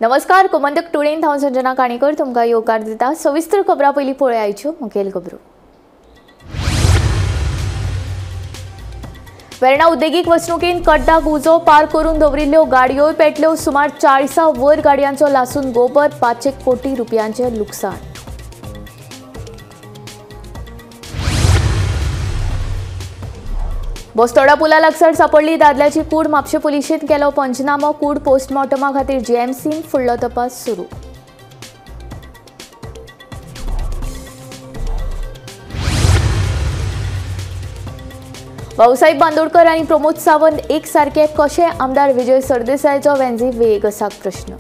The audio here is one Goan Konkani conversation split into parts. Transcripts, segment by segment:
नमस्कार, गोमंतक टुडेन हांव संजना काणेकर तुमकां येवकार दिता। सविस्तर खबरां पयलीं पळयाच्यो मुखेल खबरो। वेर्णा उद्देगीक वसणुकेंत कड्डाक उजो पार करून दवरिल्ल्यो गाडयोय पेटल्यो। सुमार 40 वयर गाडयांचो लासून गोबर, 5 कोटी रुपयांचें लुकसाण। बोस्तोडा पुला लागसार सापडली दादल्याची कूड, म्हापशें पुलिशेन केलो पंचनामो। कूड पोस्टमॉर्टमा खातीर जीएमसीन फुडलो तपास सुरू। भाऊसाहेब बांदोडकर आनी प्रमोद सावंत एक सारके कशे, आमदार विजय सरदेसायाचो वेंझी वेगसाक प्रश्न।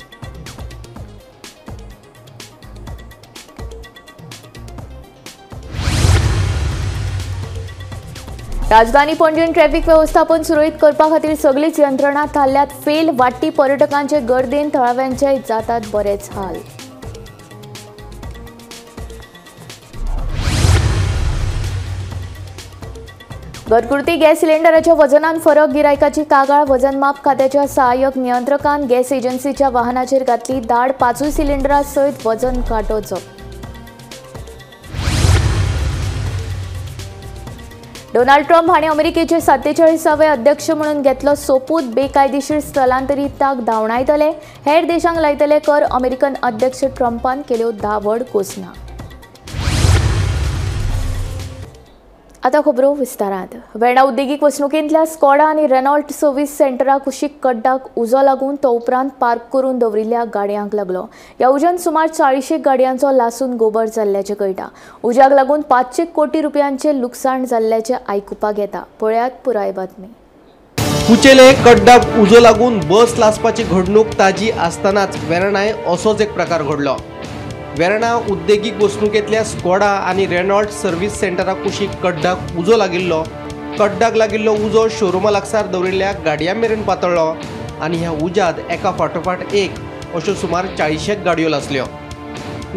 राजधानी पणजेन ट्रॅफिक व्यवस्थापन सुरळीत करपा खातीर सगळीच यंत्रणा थारल्यात फेल। वाडटी पर्यटकांचे गर्देन थळाव्यांचे जातात बरेच हाल। घरगुती गॅस सिलिंडराच्या वजनान फरक, गिरायकाची कागाळ। वजन माप खात्याच्या सहाय्यक नियंत्रकान गॅस एजन्सीच्या वाहनाचेर घातली धाड। 5 सिलिंडरा सयत वजन कांटो जप्त। डोनाल्ड ट्रम्प हांणी अमेरिकेचे 47वे अध्यक्ष म्हणून घेतलो सोपूत। बेकायदेशीर स्थलांतरितांक धांवडायतले, हेर देशांक लायतले कर। अमेरिकन अध्यक्ष ट्रम्पान केल्यो 10 व्हड घोशणा। आतां खबरो विस्तारांत। वेर्णा उद्देगीक वसणुकेंतल्या स्कॉडा आनी रेनॉल्ट सर्व्हिस सेंटरा कुशीक कड्डाक उजो लागून तो उपरांत पार्क करून दवरिल्ल्या गाडयांक लागलो। ह्या उज्यान सुमार 40 गाडयांचो लासून गोबर जाल्ल्याचें कळटा। उज्याक लागून 5 कोटी रुपयांचें लुकसाण जाल्ल्याचें आयकुपाक येता। पळयात पुराय बातमी। कुचेले कड्डाक उजो लागून बस लासपाची घडणूक ताजी आसतनाच वेर्णाय असोच एक प्रकार घडलो। वेर्णा उद्देगीक वसणुकेंतल्या स्कॉडा आनी रेनॉल्ट सर्व्हिस सेंटरा कुशीक कड्डाक उजो लागिल्लो। कड्डाक लागिल्लो उजो शोरुमा लागसार दवरिल्ल्या गाडयां मेरेन पातळ्ळो आनी ह्या उज्यांत एका फाटोफाट एक अश्यो सुमार 40 गाडयो लासल्यो।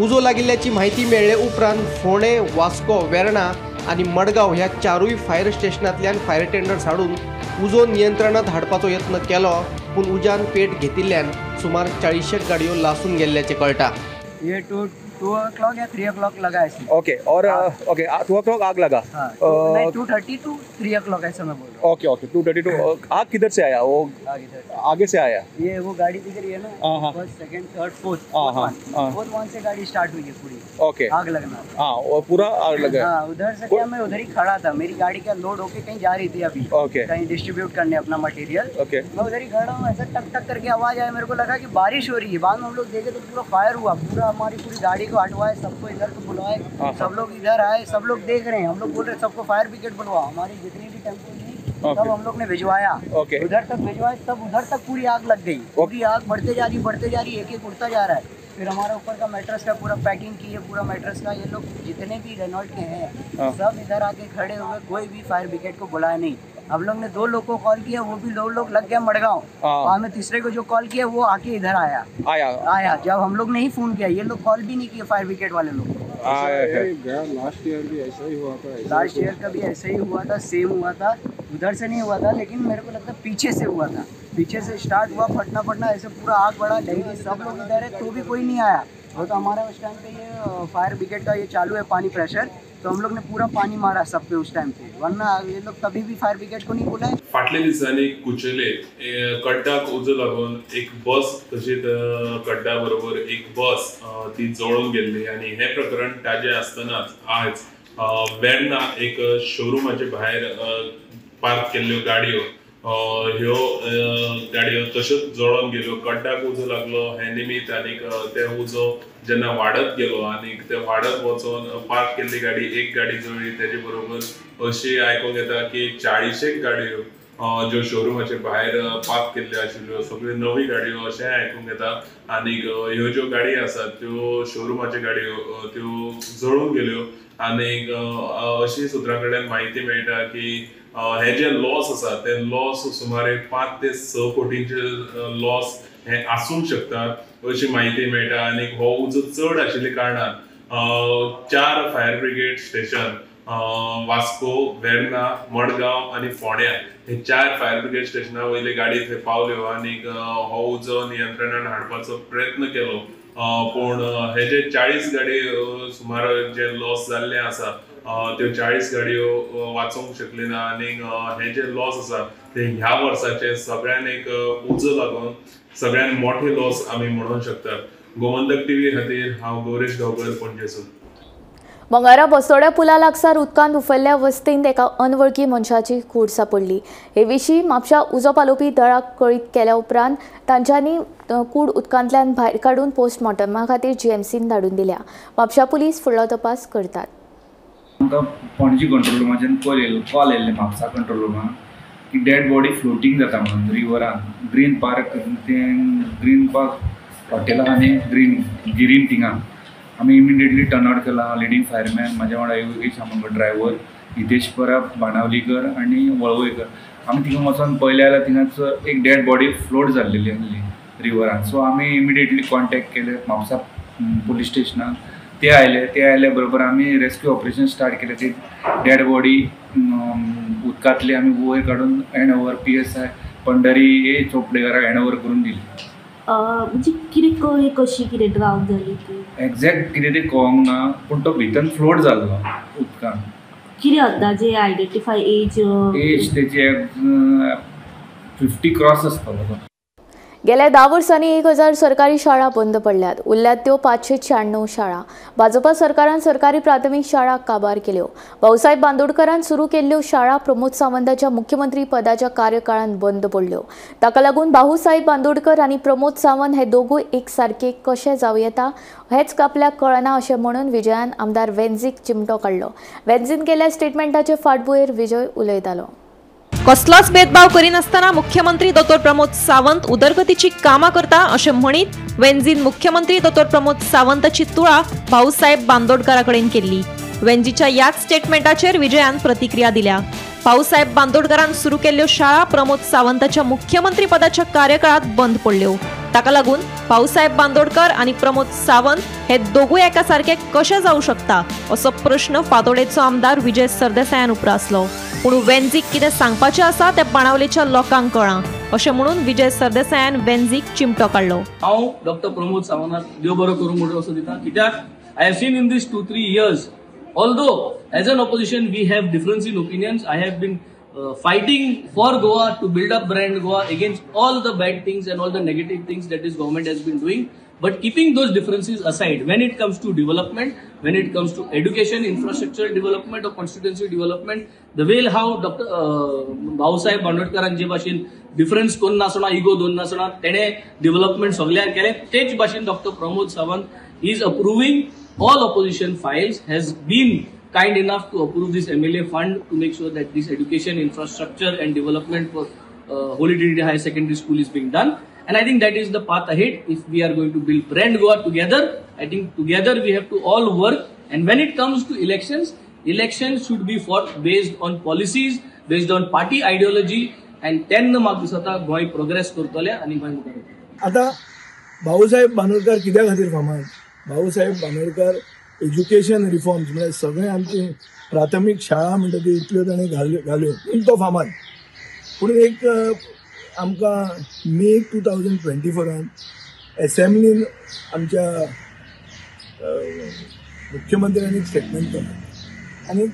उजो लागिल्ल्याची म्हायती मेळ्ळे उपरांत फोंडें, वास्को, वेर्णा आनी मडगांव ह्या 4 फायर स्टेशनांतल्यान फायर टेंडर्स हाडून उजो नियंत्रणांत हाडपाचो यत्न केलो, पूण उज्यान पेट घेतिल्ल्यान सुमार 40 गाडयो लासून गेल्ल्याचें कळटा। ये 2 o'clock या 3 o'clock लगा है। ओके, और ओके 2 o'clock आग लगा। हाँ, नहीं 2:30 to 3 o'clock ऐसा मैं बोल रहा हूँ। Okay okay 2:32। आग किधर से आया? वो आगे से आया। ये वो गाड़ी दिख रही है ना, first second third fourth, fourth one से गाड़ी स्टार्ट हुई है पूरी। ओके, आग लगना। हाँ, और पूरा आग लगा। हाँ, उधर से क्या, मैं उधर ही खड़ा था, मेरी गाड़ी का लोड होके कहीं जा रही थी अभी। ओके, कहीं डिस्ट्रीब्यूट करने अपना मटेरियल। ओके, मैं उधर ही खड़ा हूँ, ऐसा टक टक करके आवाज आया, मेरे को लगा कि बारिश हो रही है। बाद में हम लोग देखे तो पूरा फायर हुआ, पूरा हमारी पूरी गाड़ी को हटवाए, सबको इधर को बुलवाए, सब लोग इधर आए, सब लोग देख रहे हैं। हम लोग बोल रहे हैं सबको फायर ब्रिगेड बुलवाओ, हमारी जितनी भी टेम्पो थी सब हम लोग ने भिजवाया। उधर तक भिजवाए, तब उधर तक पूरी आग लग गई। पूरी आग बढ़ते जा रही, बढ़ते जा रही, एक एक उड़ता जा रहा है। फिर हमारा ऊपर का मैट्रेस का पूरा पैकिंग की है, पूरा मैट्रेस का। ये लोग जितने भी रेनॉल्ट के हैं सब इधर आके खड़े हुए, कोई भी फायर ब्रिगेड को बुलाया नहीं। हम लोग ने 2 लोग को कॉल किया, वो भी 2 लोग लग गया मडगांव। बाद में तीसरे को जो कॉल किया वो आके इधर आया आया आया जब हम लोग ने ही फोन किया, ये लोग कॉल भी नहीं किए फायर ब्रिगेड वाले लोग। लास्ट ईयर भी ऐसा ही हुआ था। लास्ट ईयर का भी ऐसा ही हुआ था, सेम हुआ था। उधर से नहीं हुआ था, लेकिन मेरे को लगता है पीछे से हुआ था। पीछे से स्टार्ट हुआ फटना फटना, ऐसे पूरा आग बढ़ा। डेली सब लोग इधर है तो भी कोई नहीं आया। और तो हमारा उस टाइम पे ये फायर ब्रिगेड का ये चालू है पानी प्रेशर, तो हम लोग ने पूरा पानी मारा सब पे उस टाइम पे, वरना ये लोग कभी भी फायर ब्रिगेड को नहीं बुलाए। फाटल्या दिसांनी कुचेले कड्डाक उजो लागून एक बस, तशीच कड्डा बरोबर एक बस ती जळून गेल्ली आनी हें प्रकरण ताजें आसतनाच आज वेर्णा एक शोरुमाचे भायर पार्क केल्ल्यो गाडयो ह्यो गाडयो तश्योच जळोन गेल्यो। कड्डाक उजो लागलो हें निमित्त आनीक ते उजो जेन्ना वाडत गेलो आनीक ते वाडत वचोन पार्क केल्ली गाडी एक गाडी जळ्ळी, तेजे बरोबर अशी आयकूंक येता की 40 गाडयो ज्यो शोरुमाचे भायर पार्क केल्ल्यो आशिल्ल्यो सगळ्यो नवी गाडयो अशेंय आयकूंक येता। आनीक ह्यो ज्यो गाडयो आसात त्यो शोरुमाच्यो गाडयो त्यो जळून गेल्यो। आनीक अशी सुत्रां कडल्यान म्हायती मेळटा की हे जे लॉस आसा ते लॉस सुमारे 5 ते 6 कोटींचे लॉस हे आसूंक शकता अशी म्हायती मेळटा। आनी हो उजो चड आशिल्ल्या कारणान 4 fire brigade station Vasco, Verna, Madgaon आनी फोंड्या हे 4 फायर ब्रिगेड स्टेशना वयले गाडी थंय पावल्यो आनी हो उजो नियंत्रणान हाडपाचो प्रयत्न केलो. पूण हे जे 40 गाडी सुमार जे लॉस जाल्ले आसा त्यो 40 गाडयो वाचोवंक शकले ना आनी हे जे लॉस आसा ते ह्या वर्साचे सगळ्यान एक उजो लागून सगळ्यान मोठे लॉस आमी म्हणूंक शकतात. गोमंतक टीव्ही खातीर हांव गौरेश गांवकर, पणजेसून. मंगळारा बसोड्या पुला लागसार उदकांत उफेल्ल्या वस्तींत एका अनवळखी मनशाची कूड सापडली. हे विशीं म्हापशा उजो पालोवपी दळाक कळीत केल्या उपरांत तांच्यांनी कूड उदकांतल्यान भायर काडून पोस्टमॉर्टमा खातीर जीएमसीन धाडून दिल्या. म्हापशा पुलीस फुडलो तपास करतात. आमकां पणजी कंट्रोल रुमाच्यान कॉल येयल्ले म्हापसा कंट्रोल रुमान की डेड बॉडी फ्लोटींग जाता म्हणून रिवरान ग्रीन पार्क, तें ग्रीन पार्क हॉटेला आनी ग्रीन थिंगा आमी इमिडिएटली टर्न आवट केला. लिडींग फायरमॅन म्हाज्या वांगडा योगेश आमोणकर ड्रायव्हर, हितेश परब बाणावलीकर आनी वळवयकर. आमी थिंगा वचोन पळयलें जाल्यार थिंगाच एक डेड बॉडी फ्लोट जाल्लेली आसली रिवरान. सो आमी इमिडिएटली कॉन्टेक्ट केले म्हापसा पुलीस स्टेशनाक. ते आयले, ते आयले बरोबर आमी रेस्क्यू ऑपरेशन स्टार्ट केलें. ती डेड बॉडी उदकांतली आमी वयर काडून हँड ओवर PSI Pandhari ए चोपडेकाराक हँड ओवर करून दिली. म्हणजे कितें कळ्ळें कशी कितें ड्रावन जाली ती? एग्जॅक्ट कितें तें कळोंक ना, पूण तो भितर फ्लोट जाल्लो उदकान. कितें अंदाजे आयडेंटिफाय एज? एज तेची 50 क्रॉस आसतलो. गेल्या 10 वर्सांनी 1000 सरकारी शाळा बंद पडल्यात. उरल्यात त्यो 596 शाळा. भाजपा सरकारान सरकारी प्राथमीक शाळा काबार केल्यो. भाऊसाहेब बांदोडकरान सुरू केल्ल्यो शाळा प्रमोद सावंताच्या मुख्यमंत्री पदाच्या कार्यकाळान बंद पडल्यो. ताका लागून भाऊसाहेब बांदोडकर आनी प्रमोद सावंत हे दोगूय एक सारके कशे जावं येता हेच आपल्याक कळना अशें म्हणून विजयान आमदार वेन्झीक चिमटो काडलो. वेन्झीन केल्ल्या स्टेटमेंटाचे फाटभुंयेर विजय उलयतालो. कसलोच भेदभाव करिनासतना मुख्यमंत्री दोतोर प्रमोद सावंत उदरगतीची कामां करता अशें म्हणीत वेन्झीन मुख्यमंत्री दोतोर प्रमोद सावंताची तुळा भाऊसाहेब बांदोडकरा कडेन केल्ली. वेन्झीच्या ह्याच स्टेटमेंटाचेर विजयान प्रतिक्रिया दिल्या. भाऊसाहेब बांदोडकरान सुरू केल्ल्यो शाळा प्रमोद सावंताच्या मुख्यमंत्री पदाच्या कार्यकाळात बंद पडल्यो. ताका लागून भाऊसाहेब बांदोडकर आनी प्रमोद सावंत हे दोगूय एका सारके कशे जावं शकता असो प्रश्न फातोडेचो आमदार विजय सरदेसायान उप्रासलो. पूण वेन्झीक कितें सांगपाचें आसा तें बाणावलेच्या लोकांक कळ्ळां अशें म्हणून विजय सरदेसायान वेन्झीक चिमटो काडलो. हांव डॉक्टर प्रमोद सावंताक देव बरो करूं म्हणून असो दिता, कित्याक I have seen in this 2-3 years, although as an opposition we have difference in opinions, I have been fighting for Goa to build up brand Goa against all the bad things and all the negative things that this government has been doing. But keeping those differences aside, when it comes to development, when it comes to education, infrastructure development or constituency development, the way how Dr. Bhausaheb बांदोडकरान जे भाशेन डिफरन्स करून नासतना, इगो दोन नासतना तेणे डेव्हलपमेंट सगळ्यांक केलें, तेच भाशेन Dr. Pramod Sawant is approving all opposition files, has been kind enough to approve this MLA fund to make sure that this education, infrastructure and development for Holy Trinity Higher Secondary School is being done. And I think that is the path ahead. If we are going to build brand Goa together, I think together we have to all work. And when it comes to elections, elections should be fought based on policies, based on party ideology, and then म्हाका दिसता गोंय प्रोग्रेस करतले आनी गोंय मुखार वतलें. आतां भाऊसाहेब बांदोडकर कित्या खातीर फामाद? भाऊसाहेब बांदोडकर एज्युकेशन रिफॉर्म्स म्हणजे सगळे आमची प्राथमीक शाळा म्हणटा ती इतल्यो ताणें घाल्यो पूण तो फामाद. पूण एक आमकां मे 2024 एसेंब्लीन आमच्या मुख्यमंत्र्यांनी एक स्टेटमेंट केलें आनी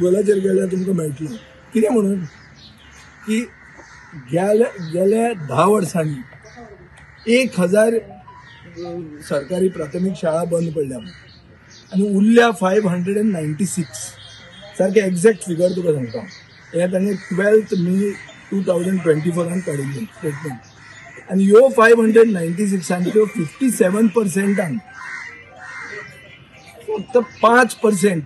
गुगलाचेर गेल्यार तुमकां मेळटलें कितें म्हणून की गेल्या 10 वर्सांनी 1000 सरकारी प्राथमीक शाळा बंद पडल्या आनी उरल्या 596. सारकें एग्जॅक्ट फिगर तुका सांगता. हें ताणें 12 मे 2024 काडिल्लें स्टेटमेंट. आनी ह्यो 596 57% फक्त 5%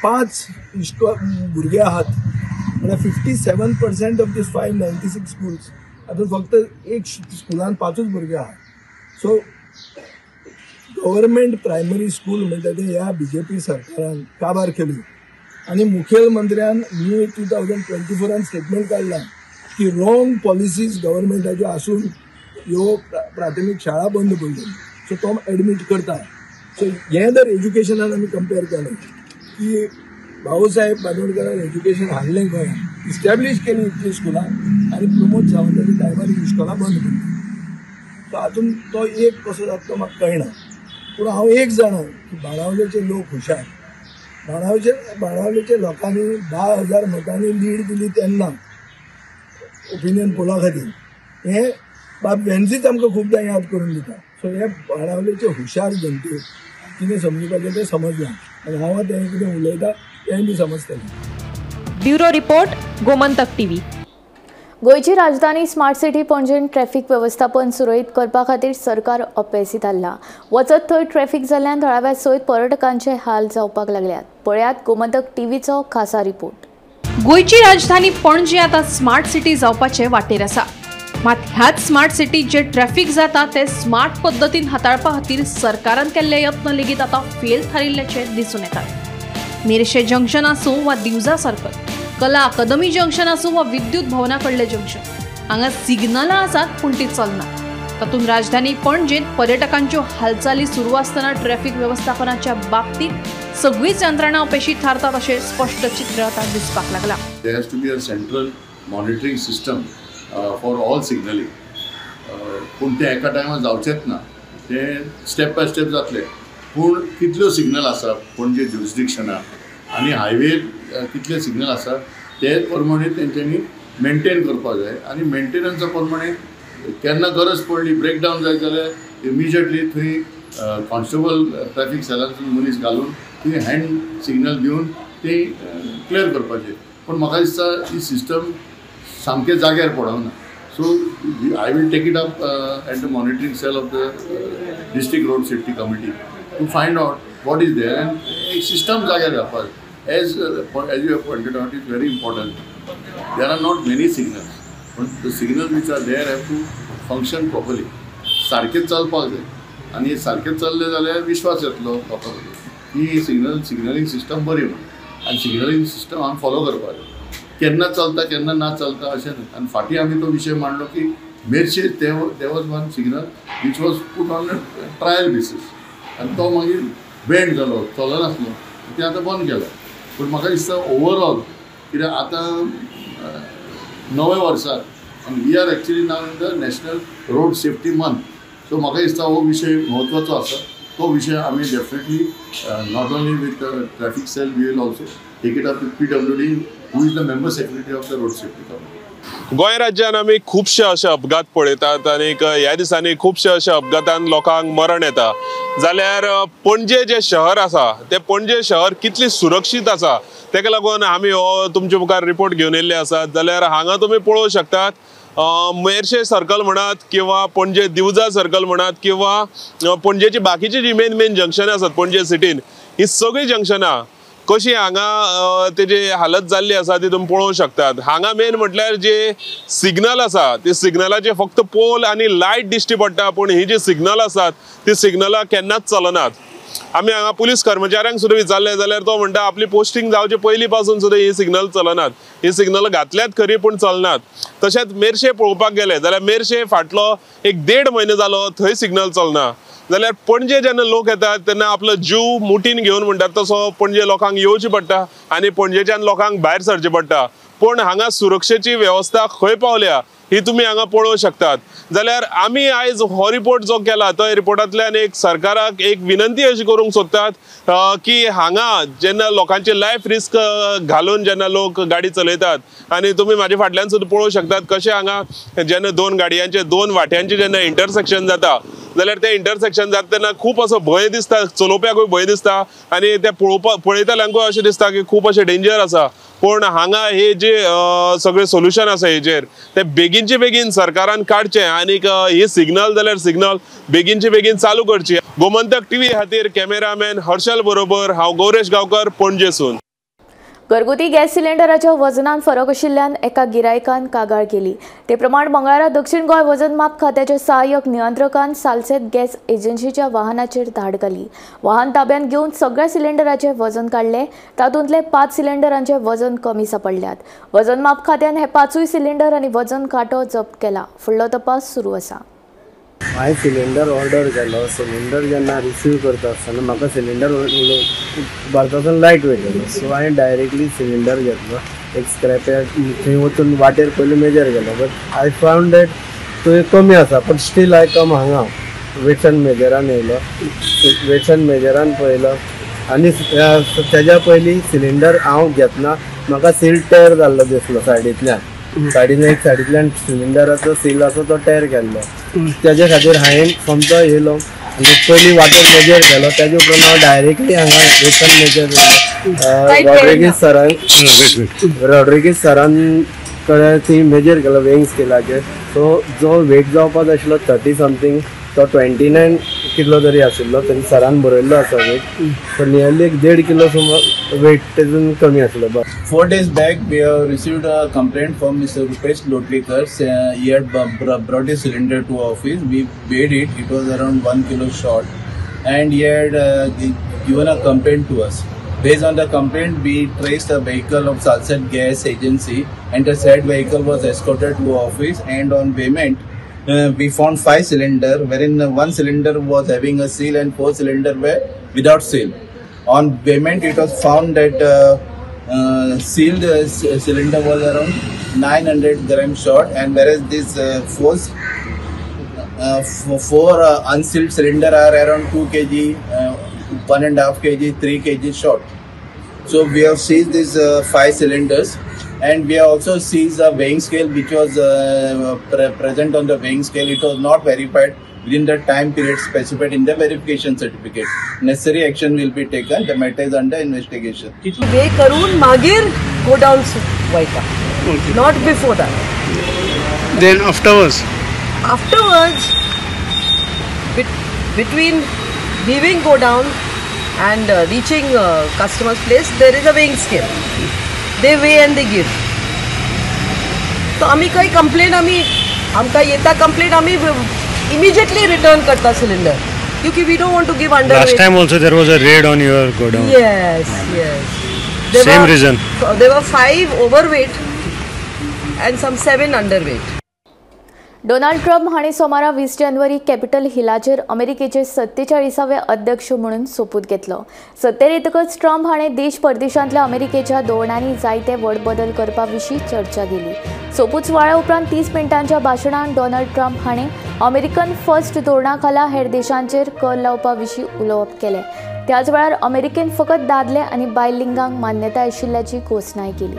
5 भुरगे आहात म्हळ्यार 57% ऑफ these 596 schools हातूंत फक्त एक स्कुलान 5 भुरगे आहात. सो गव्हर्मेंट प्रायमरी स्कूल म्हणटा तें ह्या बीजेपी सरकारान काबार केली आनी मुखेलमंत्र्यान मे 2024 स्टेटमेंट काडलां की रॉंग पॉलिसीज गव्हर्मेंटाच्यो आसून ह्यो प्राथमीक शाळा बंद पडल्यो. सो तो एडमीट करता. सो हें जर एज्युकेशनान आमी कंपेर केलें की भाऊसाहेब बांदोडकरान एज्युकेशन हाडलें गोंयांत, इस्टॅब्लीश केली इतलीं स्कुलां आनी प्रमोद सावंताच्या टायमार ही इस्कॉलां बंद केली. सो हातूंत तो एक कसो जाता तो म्हाका कळना, पूण हांव एक जाणा की बाणावलेचे लोक हुशार. बाणावलेच्या लोकांनी 10,000 मतांनी लीड दिली तेन्ना ओपिनियन पोला खातीर. हें बाब वेन्झीच आमकां खुबदां याद करून दिता. सो हे बाणावलेचे हुशार जनतेक कितें समजुपाचें तें समजलां आनी हांव तें कितें उलयता तें बी समजतलें. Bureau report, Gomantak TV. गोंयची राजधानी स्मार्ट सिटी पणजेन ट्रॅफिक वेवस्थापन सुरळीत करपा खातीर सरकार अपेसी थारलां. वचत थंय ट्रॅफिक जाल्ल्यान थळाव्या सयत पर्यटकांचे हाल जावपाक लागल्यात. पळयात गोमंतक टीव्हीचो खासा रिपोर्ट. गोंयची राजधानी पणजे आतां स्मार्ट सिटी जावपाचे वाटेर आसा. मात ह्याच स्मार्ट सिटीत जे ट्रॅफिक जाता ते स्मार्ट पद्दतीन हाताळपा खातीर सरकारान केल्ले यत्न लेगीत आतां फेल थारिल्ल्याचे दिसून येतात. मेरशे जंक्शन आसूं वा दिवजा सर्कल, कला अकादमी जंक्शन आसूं वा विद्युत भवना कडले जंक्शन, हांगा सिग्नलां आसात पूण ती चलना. तातूंत राजधानी पणजेंत पर्यटकांच्यो हालचाली सुरू आसतना ट्रॅफिक वेवस्थापनाच्या बाबतींत सगळीच यंत्रणा अपेशी थारतात अशें स्पश्ट चित्र आतां दिसपाक लागलां. There has to be a central monitoring system for all signalling. पूण तें एका टायमार जावचेंच ना, तें स्टेप बाय स्टेप जातलें. पूण कितल्यो सिग्नल आसा पणजे ज्युरिस्डिक्शनाक आनी हायवे कितले सिग्नल आसा ते प्रमाणे तेंच्यांनी मेनटेन करपाक जाय. आनी मेनटेनन्सा प्रमाणे केन्ना गरज पडली ब्रेकडावन जाय जाल्यार इमिजिएटली थंय कॉन्स्टेबल ट्रॅफिक सेलांतून मनीस घालून थंय हँड सिग्नल दिवन ते क्लियर करपाचें. पूण म्हाका दिसता ही सिस्टम सामकें जाग्यार पडना. So I will take it up at the monitoring cell of the district road safety committee to find out what is there and एक सिस्टम जाग्यार घालपाक. As you have pointed out, is very important. There are not many signals, but the signals which are there have to function properly. सारकें चलपाक जाय आनी सारकें चल्लें जाल्यार विश्वास येतलो लोकां की सिग्नलिंग सिस्टम बरी म्हणून. आनी सिग्नलिंग सिस्टम आमी फॉलो करपाक जाय. केन्ना चलता केन्ना ना चलता अशें न्हय. आनी फाटीं आमी तो विशय मांडलो की Merces there was one signal which was put on a trial basis आनी तो मागीर बेंड जालो, चलनासलो, तें आतां बंद केलो. पूण म्हाका दिसता ओवरऑल कित्याक आतां नव्या वर्साक आनी we are actually now in the national road safety month. So म्हाका दिसता हो विशय म्हत्वाचो आसा. तो विशय आमी definitely not only with traffic cell, we will also take it up with PWD who is the member secretary of the road safety committee. Goa राज्यान आमी खुबशे अशे अपघात पळयतात आनी ह्या दिसांनी खुबशे अशे अपघातान लोकांक मरण येता. जाल्यार पणजे जे शहर आसा तें पणजे शहर कितली सुरक्षीत आसा तेका लागून आमी हो तुमचे मुखार रिपोर्ट घेवन येयल्ले आसात. जाल्यार हांगा तुमी पळोवंक शकतात मेरशे सर्कल म्हणात किंवा पणजे दिवजा सर्कल म्हणात किंवा पणजेची बाकीची जी मेन मेन जंक्शनां आसात पणजे सिटीन, ही सगळीं जंक्शनां कशी हांगा तेजी हालत जाल्ली आसा ती तुमी पळोवंक शकतात. हांगा मेन म्हटल्यार जे सिग्नल आसा ते सिग्नलाचे फक्त पोल आनी लायट दिश्टी पडटा, पूण ही जी सिग्नल आसात ती सिग्नलां केन्नाच चलनात. आमी हांगा पुलीस कर्मचाऱ्यांक सुद्दां विचारलें जाल्यार तो म्हणटा आपली पोस्टिंग जावचे पयलीं पासून सुद्दां ही सिग्नल चलनात, ही सिग्नल घातल्यात खरी पूण चलनात. तशेंच मेरशे पळोवपाक गेले जाल्यार मेरशे फाटलो 1-1.5 म्हयनो जालो थंय सिग्नल चलना. जाल्यार पणजे जेन्ना लोक येतात तेन्ना आपलो जीव मुठीन घेवन म्हणटात तसो पणजे लोकांक येवचें पडटा आनी पणजेच्यान लोकांक भायर सरचें पडटा. पूण हांगा सुरक्षेची वेवस्था खंय पावल्या ही तुमी हांगा पळोवंक शकतात. जाल्यार आमी आयज हो रिपोर्ट जो केला तो रिपोर्टांतल्यान एक सरकाराक एक विनंती अशी करूंक सोदतात की हांगा जेन्ना लोकांचे लायफ रिस्क घालून जेन्ना लोक गाडी चलयतात आनी तुमी म्हाजे फाटल्यान सुद्दां पळोवंक शकतात कशें हांगा जेन्ना दोन गाडयांचे दोन वाट्यांचे जेन्ना इंटरसेक्शन जाता जाल्यार तें इंटरसेक्शन जाता तेन्ना खूब असो भंय दिसता, चलोवप्याकूय भंय दिसता आनी ते पळयतल्यांकूय अशें दिसता की खूब अशें डेंजर आसा. पूण हांगा हे जे सगळे सोल्युशन आसा हेजेर ते बेगीनचे बेगीन सरकारान काडचें आनीक हे सिग्नल जाल्यार सिग्नल बेगीनचे बेगीन चालू करची. गोमंतक टीव्ही खातीर कॅमेरामॅन हर्षल बरोबर हांव गौरेश गांवकर, पणजेसून. घरगुती गॅस सिलिंडराच्या वजनान फरक आशिल्ल्यान एका गिरायकान कागाळ केली. ते प्रमाण मंगळारा दक्षिण गोंय वजन माप खात्याच्या सहाय्यक नियंत्रकान सालसेत गॅस एजन्सीच्या वाहनाचेर धाड घाली. वाहन ताब्यांत घेवन सगळ्या सिलिंडराचे वजन काडले. तातूंतले 5 सिलिंडरांचे वजन कमी सापडल्यात. वजन माप खात्यान हे 5 सिलिंडर आनी वजन कांटो जप्त केला. फुडलो तपास सुरू आसा. हांवें सिलिंडर ऑर्डर केलो. सिलिंडर जेन्ना रिसीव करता आसतना म्हाका सिलिंडर भारतासून लायट वेट जालो. सो हांवें डायरेक्टली सिलिंडर घेतलो, एक स्क्रॅप थंय वचून वाटेर पयलीं मेजर केलो, बट I found that थंय कमी आसा, बट स्टील I कम हांगा वेट्स एंड मेजरान येयलो. वेट्स एंड मेजरान पळयलो आनी तेज्या पयलीं सिलिंडर हांव घेतना म्हाका सील टेर जाल्लो दिसलो सायडींतल्यान, सायडीन एक सायडींतल्यान सिलिंडराचो सील आसा तो टेर केल्लो. तेजे खातीर हांवें सोमतो येयलो आनी पयलीं वाटेर मेजर केलो, तेजे उपरांत हांव डायरेक्टली हांगा वेट्स एंड मेजर रॉड्रिगीज सरान रॉड्रिगीज सरान कडेन ती मेजर केलो वेइंग स्केलाचेर. सो जो वेट जावपाक आशिल्लो 30 समथींग तो 29 कितलो तरी आशिल्लो, तरी सरान बरयल्लो आसा वेट. सो नियरली एक 1.5 किलो सुमार वेट तेजून कमी आसलो. 4 days back, we have received a complaint from Mr. Rupesh Lotlikar. He had brought his cylinder to office. We weighed it. It was around 1 kilo short, and he had given a complaint to us. Based on the complaint, we traced a vehicle of Salsette Gas Agency, and the said vehicle was escorted to office. And on payment, we found 5 cylinder, wherein 1 cylinder was having a seal and 4 cylinder were without seal. On payment, it was found that sealed cylinder was around 900 grams short, and whereas this four unsealed cylinder are around 2 kg, 1.5 kg, 3 kg short. So we have seized these 5 cylinders, and we have also seized a weighing scale which was present on the weighing scale. It was not verified within the time period specified in the verification certificate. Necessary action will be taken. The matter is under investigation. Weigh karun magir godown vaita, not before that. Then afterwards? Afterwards, between leaving godown and reaching customer's place, there is a weighing scale. They weigh and they give. So आमी काही complaint आमी आमकां येता complaint आमी immediately return करता cylinder, क्योंकि we don't want to give under. Last time also there was a raid on your godown. Yes, yes. There Same reason. There were 5 overweight and some 7 underweight. Donald Trump हांणी सोमारा 20 जानेवारी कॅपिटल हिलाचेर अमेरिकेचे 47वे अध्यक्ष म्हणून सोपूत घेतलो. सत्तेर येतकच ट्रम्प हाणें देश परदेशांतल्या अमेरिकेच्या धोरणांनी जायते व्हड बदल करपा विशीं चर्चा केली. सोपूत सुवाळ्या उपरांत 30 मिनटांच्या भाशणांत डोनाल्ड ट्रम्प हाणें अमेरिकन फर्स्ट धोरणा खाला हेर देशांचेर कर लावपा विशीं उलोवप केलें. त्याच वेळार अमेरिकेन फकत दादले आनी बायल लिंगांक मान्यताय आशिल्ल्याची घोशणाय केली.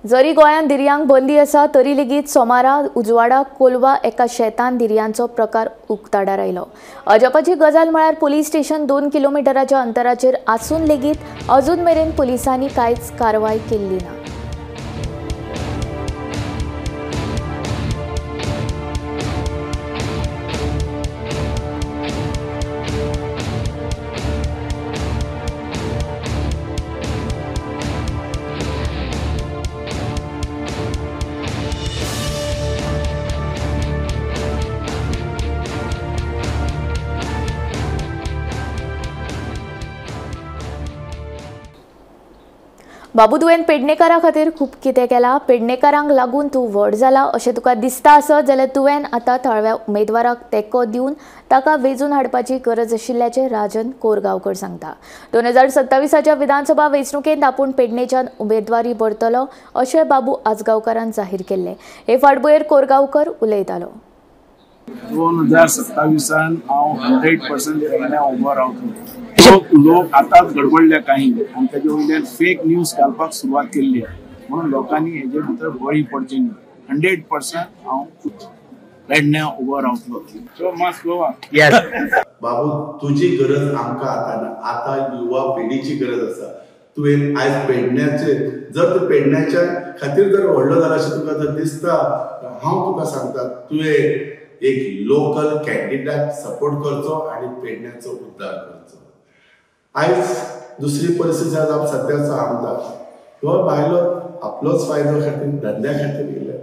जरी गोंयांत धिरयांक बंदी आसा तरी लेगीत सोमारा उजवाडा कोलवा एका शेतान धिरयांचो प्रकार उक्ताडार आयलो. अजापाची गजाल म्हळ्यार पुलीस स्टेशन 2 किलोमिटराच्या अंतराचेर आसून लेगीत अजून मेरेन पुलिसांनी कांयच कारवाय केल्ली ना. बाबू तुवें पेडणेकारा खातीर खूब कितें केलां, पेडणेकारांक लागून तूं व्हड जाला अशें तुका दिसता आसत जाल्यार तुवें आतां थळाव्या उमेदवाराक तेंको दिवन ताका वेंचून हाडपाची गरज आशिल्ल्याचें राजन कोरगांवकर सांगता. 2027च्या विधानसभा वेंचणुकेंत आपूण पेडणेच्यान उमेदवारी भरतलो अशें बाबू आजगांवकारान जाहीर केल्लें. हे फाटभुंयेर कोरगांवकर उलयतालो. 2027 हांव 100% पेडण्या उबो रावतलो. लोक आतांच गडबडल्या काही आनी तेजे वयल्यान फेक न्यूज घालपाक सुरवात केल्ली म्हणून लोकांनी हेजे भितर बळी पडचे न्ही. 100% हांव पेडण्या उबो रावतलो. सो मास गोवा. बाबू तुजी गरज आमकां आतां ना, आतां युवा पिढीची गरज आसा. तुवें आयज पेडण्याचे जर तूं पेडण्याच्या खातीर जर व्हडलो जाला अशें तुका जर दिसता, हांव तुका सांगता तुवें एक लोकल कॅन्डिडेट सपोर्ट करचो आनी पेडण्याचो उद्धार करचो. आयज दुसरी परिस्थिती आज सद्याचो आमदार हो भायलो आपलोच फायदो खातीर, धंद्या खातीर येयले.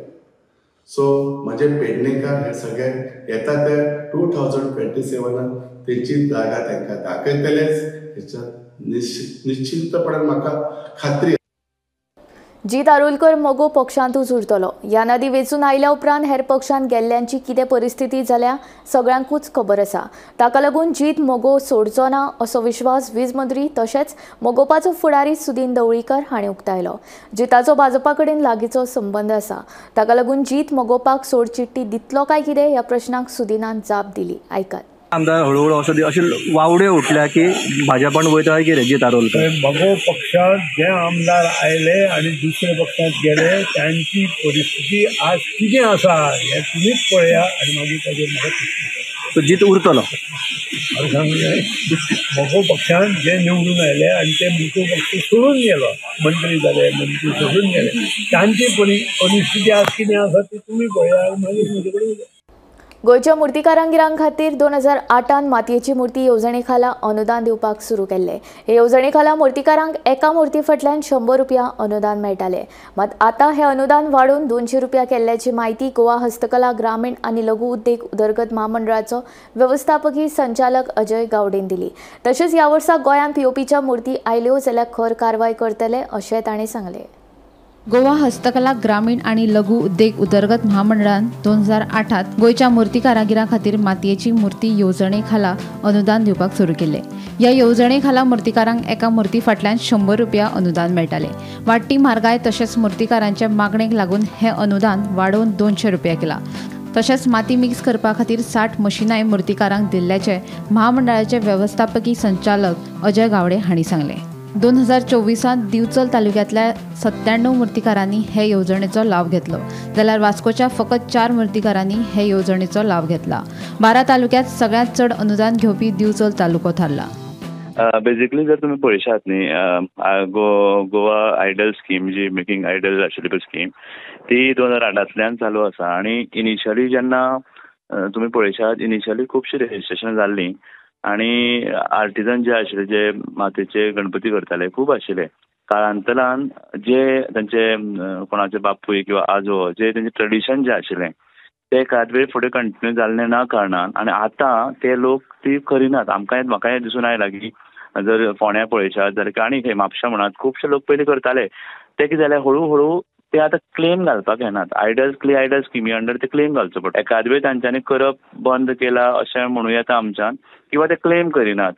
सो म्हजे पेडणेकार हे सगळे येता ते 2027 तेंची जागा तांकां दाखयतलेच, हेच्या निश्चिंतपणान म्हाका खात्री. जीत आरोलकर मगो पक्षांतूच उरतलो. ह्या नदी वेंचून आयल्या उपरांत हेर पक्षांत गेल्ल्यांची कितें परिस्थिती जाल्या सगळ्यांकूच खबर आसा. ताका लागून जीत मगो सोडचो ना असो विश्वास वीज मंत्री तशेंच मगोपाचो फुडारी सुदीन ढवळीकर हांणी उक्तायलो. जिताचो भाजपा कडेन लागींचो संबंद आसा, ताका लागून जीत मगोपाक सोडचिट्टी दितलो काय कितें ह्या प्रश्नाक सुदीनान जाप दिली. आयकात. आमदार हळूहळू असो अशे वावडे उठल्या की भाजपान वयता कितें जीत आरोलकर? मगो पक्षात जे आमदार आयले आनी दुसऱ्या पक्षात गेले तांची परिस्थिती आज कितें आसा हें तुमीच पळया आनी मागीर ताजेर म्हाका जीत उरतलो. मगो पक्षान जे निवडून आयले आनी ते मगो पक्ष सोडून गेलो, मंत्री जाले, मंत्री सोडून गेले, तांची परिस्थिती आज कितें आसा ती तुमी पळया आनी मागीर म्हजे कडेन. गोंयच्या मुर्तीकारांगिरां खातीर 2008 मातयेची मूर्ती येवजणे खाला अनुदान दिवपाक सुरू केल्ले. हे येवजणे खाला मुर्तीकारांक एका मूर्ती फाटल्यान 100 रुपया अनुदान मेळटाले. मात आतां हे अनुदान वाडोवन 200 रुपया केल्ल्याची म्हायती गोवा हस्तकला ग्रामीण आनी लघु उद्देग उदरगत म्हामंडळाचो वेवस्थापकी संचालक अजय गावडेन दिली. तशेंच ह्या वर्सा गोंयांत पीओपीच्या मूर्ती आयल्यो जाल्यार खर कारवाय करतले अशें ताणें सांगलें. गोवा हस्तकला ग्रामीण आनी लघु उद्देग उदरगत म्हामंडळान 2008 गोंयच्या मूर्ती कारागिरां खातीर मातयेची मूर्ती येवजणे खाला अनुदान दिवपाक सुरू केल्लें. ह्या येवजणे खाला मूर्तिकारांक एका मूर्ती फाटल्यान 100 रुपया अनुदान मेळटालें. वाडटी म्हारगाय तशेंच मूर्तिकारांच्या मागणेक लागून हें अनुदान वाडोवन 200 रुपया केलां. तशेंच माती मिक्स करपा खातीर 60 मशिनांय मूर्तिकारांक दिल्ल्याचें म्हामंडळाचे वेवस्थापकी संचालक अजय गावडे हांणी सांगलें. 2024 दिवचल तालुक्यांतल्या 97 मूर्तिकारांनी हे येवजणेचो लाव घेतलो, जाल्यार वास्कोच्या फकत 4 मूर्तिकारांनी हे येवजणेचो लाव घेतला. 12 तालुक्यांत सगळ्यांत चड अनुदान घेवपी दिवचल तालुको थारला. बेसिकली जर तुमी पळयशात न्ही, गोवा आयडल स्कीम जी मेकिंग आयडल आशिल्ली पळय स्कीम, ती 2008 चालू आसा. आनी इनिशियली जेन्ना तुमी पळयशात, इनिशियली खुबशीं रजिस्ट्रेशन जाल्लीं आनी आर्टिजन जे आशिल्ले, जे मातयेचे गणपती करताले, खूब आशिल्ले. काळांतरान जे तांचे कोणाचे बापूय किंवा आजो जे तेंचे ट्रेडिशन जे आशिल्लें ते एकाद वेळ फुडें कंटिन्यू जाल्लें ना कारणान, आनी आतां ते लोक ती करिनात. आमकां म्हाका हें दिसून आयलां की जर फोंड्या पळयशात जाल्यार आनी खंय म्हापशा म्हणात खुबशे लोक पयलीं करताले, ते कितें जालें हळू हळू ते आतां क्लेम घालपाक येनात. आयडल क्ले आयडल स्किमी अंडर ते क्लेम घालचो पडटा. एकाद वेळ तांच्यांनी करप बंद केला अशें म्हणूं येता आमच्यान, किंवा ते क्लेम करिनात,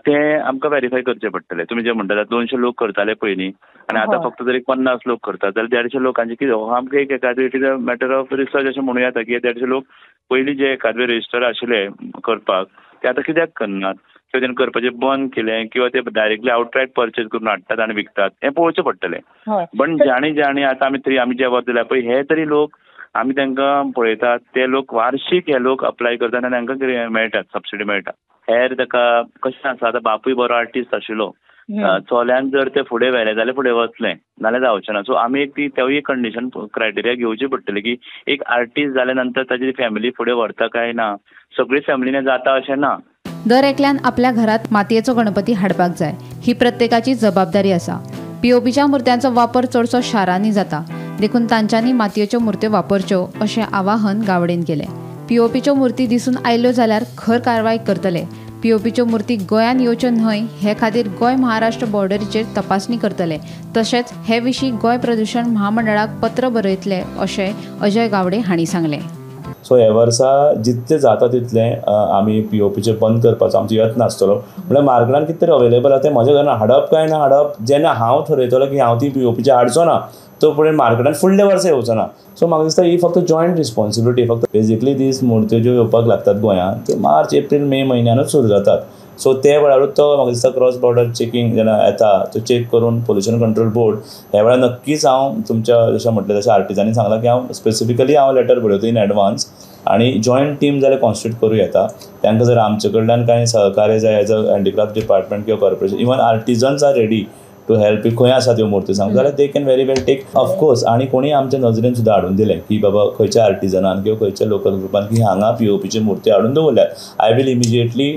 ते आमकां वेरीफाय करचे पडटले. तुमी जे म्हणटात 200 लोक करताले पयलीं आनी आतां फक्त जरी 50 लोक करतात जाल्यार 150 लोकांचे कितें, हो आमकां एक एकाद वेळ it is a matter of research अशें म्हणूं येता की 150 लोक पयलीं जे एकाद वेळ रजिस्टर आशिल्ले करपाक ते आतां कित्याक करनात, किंवा तेणें करपाचें बंद केलें किंवा ते डायरेक्टली आवटरायट पर्चेज करून हाडटात आनी विकतात, हें पळोवचें पडटलें. पण जाणी जाणी आतां आमी आमी जे वर्स दिल्या पळय, हे तरी लोक आमी तांकां पळयतात, ते लोक वार्षीक हे लोक अप्लाय करतात आनी तांकां मेळटात, सबसिडी मेळटा. हेर ताका कशें आसा, आतां बापूय बरो आर्टिस्ट आशिल्लो, चल्यान जर ते फुडें व्हेलें जाल्यार फुडें वतलें, नाल्यार जावचें ना. सो आमी एक ती तेवूय कंडिशन क्रायटेरिया घेवची पडटली की एक आर्टिस्ट जाल्या नंतर ताजी फॅमिली फुडें व्हरता काय ना, सगळी फॅमिलीन जाता अशें ना. दर एकल्यान आपल्या घरात मातयेचो गणपती हाडपाक जाय, ही प्रत्येकाची जबाबदारी आसा. पीओपीच्या मूर्त्यांचो वापर चडसो शारांनी जाता, देखून तांच्यांनी मातयेच्यो मूर्त्यो वापरच्यो अशें आवाहन गावडेन केलें. पीओपीच्यो मूर्ती दिसून आयल्यो जाल्यार खर कारवाय करतले. पीओपीच्यो मूर्ती गोंयांत येवच्यो न्हय हे खातीर गोंय महाराष्ट्र बॉर्डरीचेर तपासणी करतले. तशेंच हे विशीं गोंय प्रदूषण म्हामंडळाक पत्र बरयतले अशें अजय गावडे हांणी सांगलें. सो ह्या वर्सा जितलें जाता तितलें आमी पीओपीचें बंद करपाचो आमचो यत्न आसतलो. म्हणल्यार मार्केटान कितें तरी अवेलेबल आसा तें म्हज्या घरान हाडप काय ना हाडप, जेन्ना हांव थरयतलो की हांव ती पीओपीची हाडचो ना तो पर्यंत मार्केटान फुडल्या वर्सा येवचो ना. सो म्हाका दिसता ही फक्त जॉयंट रिस्पॉन्सिबिलिटी. फक्त बेजिकली दीस मुर्त्यो ज्यो येवपाक लागतात गोंयांत त्यो मार्च एप्रील मे म्हयन्यानूच सुरू जातात. सो ते वेळारूच तो म्हाका दिसता क्रॉस बॉर्डर चेकिंग जेन्ना येता तो चेक करून पोल्युशन कंट्रोल बोर्ड ह्या वेळार नक्कीच हांव तुमच्या जशें म्हटलें तशें आर्टिजांनी सांगलां की हांव स्पेसिफिकली हांव लेटर बरयता इन एडवान्स आनी जॉयंट टीम जाल्यार कॉन्स्टिट्यूट करूं येता. तांकां जर आमचे कडल्यान कांय सहकार्य जाय एज अ हँडिक्राफ्ट डिपार्टमेंट किंवा corporation, even artisans are ready to help. खंय आसा त्यो मुर्त्यो सांग जाल्यार they can very well take of course. आनी कोणीय आमच्या नजरेन सुद्दां हाडून दिलें की बाबा खंयच्या आर्टिजनान किंवा खंयच्या लोकल ग्रुपान की हांगा पीओपीची मुर्ती हाडून दवरल्यात, I will immediately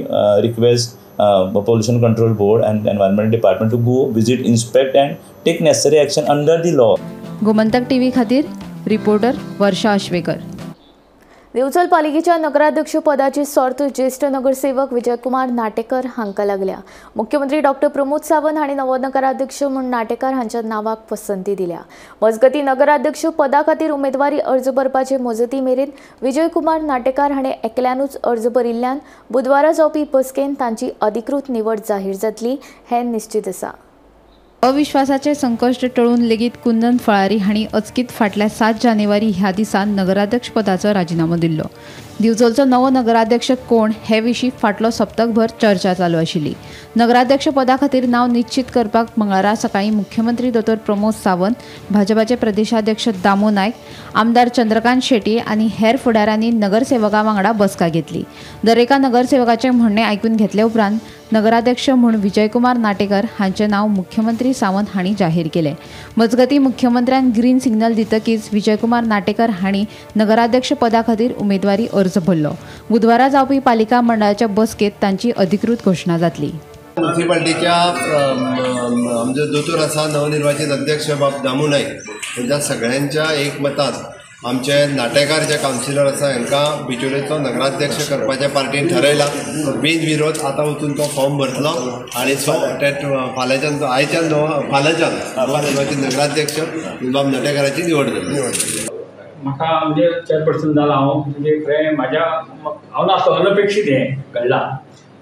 request Pollution Control Board and Environment Department to go visit, inspect and take necessary action under the law. Gomantak TV खातीर रिपोर्टर वर्षा आश्वेकर. दिवचल पालिकेच्या नगराध्यक्ष पदाची सर्त ज्येष्ठ नगरसेवक विजयकुमार नाटेकर हांकां लागल्या. मुख्यमंत्री डॉक्टर प्रमोद सावंत हांणी नवो नगराध्यक्ष म्हूण नाटेकार हांच्या नांवाक पसंती दिल्या. मजगतीं नगराध्यक्ष पदा खातीर उमेदवारी अर्ज भरपाचे मुजती मेरेन विजयकुमार नाटेकार हांणी एकल्यानूच अर्ज भरिल्ल्यान बुधवारा जावपी बसकेन तांची अधिकृत निवड जाहीर जातली हें निश्चित आसा. अविश्वासाचे संकश्ट टळून लेगीत कुंदन फळारी हांणी अचकीत फाटल्या 7 जानेवारी ह्या दिसा नगराध्यक्ष पदाचो राजिनामो दिल्लो. दिवचलचो नवो नगराध्यक्ष कोण हे विशीं फाटलो सप्तकभर चर्चा चालू आशिल्ली. नगराध्यक्ष पदा खातीर नांव निश्चित करपाक मंगळारा सकाळीं मुख्यमंत्री दोतोर प्रमोद सावंत, भाजपाचे प्रदेशाध्यक्ष दामू नायक, आमदार चंद्रकांत शेट्ये आनी हेर फुडाऱ्यांनी नगरसेवकां वांगडा बसका घेतली. दरेका नगरसेवकाचें म्हणणें आयकून घेतले उपरांत नगराध्यक्ष म्हूण विजयकुमार नाटेकर हांचें नांव मुख्यमंत्री सावंत हांणी जाहीर केलें. मजगतीं मुख्यमंत्र्यान ग्रीन सिग्नल दितकीच विजयकुमार नाटेकर हांणी नगराध्यक्ष पदा खातीर उमेदवारी अर्ज भरलो. बुधवारा जावपी पालिका मंडळाच्या बसकेत तांची अधिकृत घोशणा जातली. म्युनिसिपालिटीच्या आमचे दोतोर आसा नवनिर्वाचित अध्यक्ष बाब दामू नायक तांच्या सगळ्यांच्या एकमतान आमचे नाटेकार जे कावन्सिलर आसा हांकां बिचोलेचो नगराध्यक्ष करपाच्या पार्टीन ठरयला. बिनविरोध आतां वचून तो फॉर्म भरतलो आनी सो फाल्यांच्यान आयच्यान फाल्यांच्यान नवनिर्वाचित नगराध्यक्ष बाब नाटेकाराची निवड जातली. म्हाका म्हणजे चेअरपर्सन जाला हांव, म्हणजे खरें म्हाज्या हांव नासलो अनपेक्षीत हें घडलां,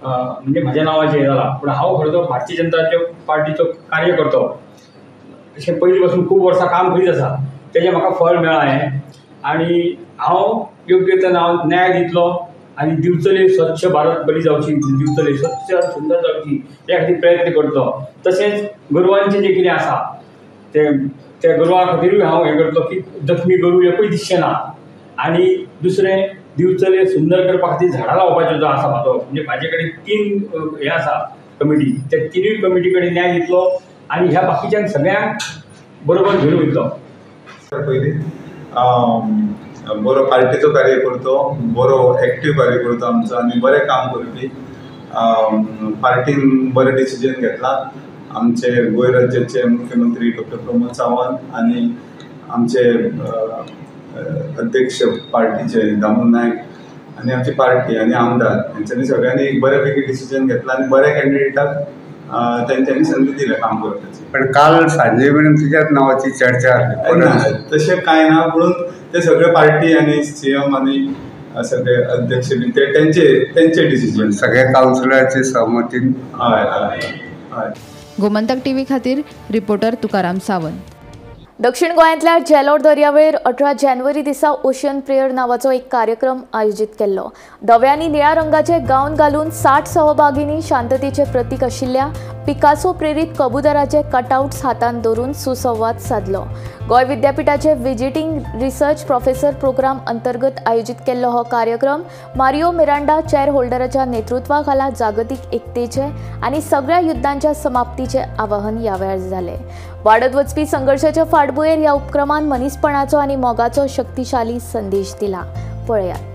म्हणजे म्हाज्या नांवाचें हें जालां. पूण हांव खरो तो भारतीय जनता पार्टीचो कार्यकर्तो, अशें पयलीं पासून खूब वर्सां काम करीत आसा, तेजें म्हाका फळ मेळ्ळां हें. आनी हांव योग्य तेन्ना हांव न्याय दितलो आनी दिवचले स्वच्छ भारत बरी जावची, दिवचले स्वच्छ आनी सुंदर जावची त्या खातीर प्रयत्न करतलो. तशेंच गोरवांचें जें कितें आसा तें त्या गोरवां खातीरूय हांव हें करतलो की जखमी गोरू एकूय दिसचें ना. आनी दुसरें दिवचले सुंदर करपा खातीर झाडां लावपाचो जो आसा म्हाजो, म्हणजे म्हाजे कडेन 3 हें आसा कमिटी, त्या 3 कमिटी कडेन न्याय दितलो आनी ह्या बाकीच्यांक सगळ्यांक बरोबर घेवन वयतलो. पयलीं बरो पार्टीचो कार्यकर्तो, बरो एक्टीव कार्यकर्तो आमचो आनी बरें काम करपी, पार्टीन बरें डिसिजन घेतलां. आमचे गोंय राज्याचे मुख्यमंत्री डॉक्टर प्रमोद सावंत आनी आमचे अध्यक्ष पार्टीचे दामू नायक आनी आमची पार्टी आनी आमदार हेंच्यांनी सगळ्यांनी एक बऱ्यापैकी डिसिजन घेतला आनी बऱ्या कॅन्डिडेटाक तेंच्यांनी संदी दिल्या काम करपाची. पण काल सांजे मेरेन तुज्याच नांवाची चर्चा आसली. तशें कांय ना, पूण ते सगळे पार्टी आनी सीएम आनी सगळे अध्यक्ष बी ते तेंचे डिसिजन सगळ्या कावन्सिलराचे सहमतीन. हय हय हय. गोमंतक टीव्ही खातीर रिपोर्टर तुकाराम सावंत. दक्षिण गोंयांतल्या जेलोर दर्यावेळेर 18 जानेवारी दिसा ओशियन प्रेयर नावाचो एक कार्यक्रम आयोजीत केल्लो. धव्या आनी निळ्या रंगाचे गाऊन घालून 60 सहभागींनी शांततेचे प्रतीक आशिल्ल्या पिकासो प्रेरीत कबुतराचे कटआउट्स हातांत धरून सुसंवाद साधलो. गोंय विद्यापीठाचे व्हिजिटींग रिसर्च प्रोफेसर प्रोग्राम अंतर्गत आयोजीत केल्लो हो कार्यक्रम मारियो मिरांडा चेअर होल्डराच्या नेतृत्वाखाला जागतिक एकतेचे आनी सगळ्या युद्धांच्या समाप्तीचे आवाहन ह्या वेळार जालें. वाडत वचपी संघर्षाच्या फाटभुंयेर ह्या उपक्रमान मनीसपणाचो आनी मोगाचो शक्तिशाली संदेश दिला. पळयात.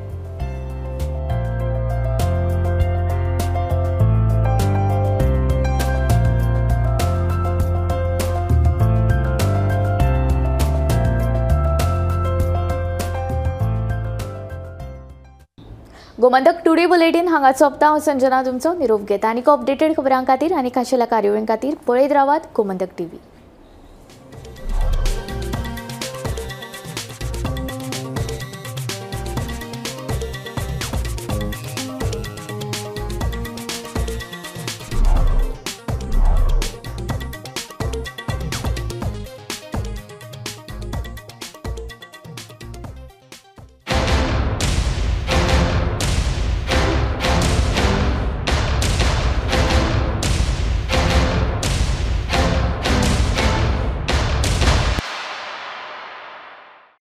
गोमंतक टुडे बुलेटीन हांगा सोंपता. हांव संजना तुमचो निरोप घेता. आनीक अपडेटेड खबरां खातीर आनी खाशेल्या कार्यावळीं खातीर पळयत रावात गोमंतक टीव्ही.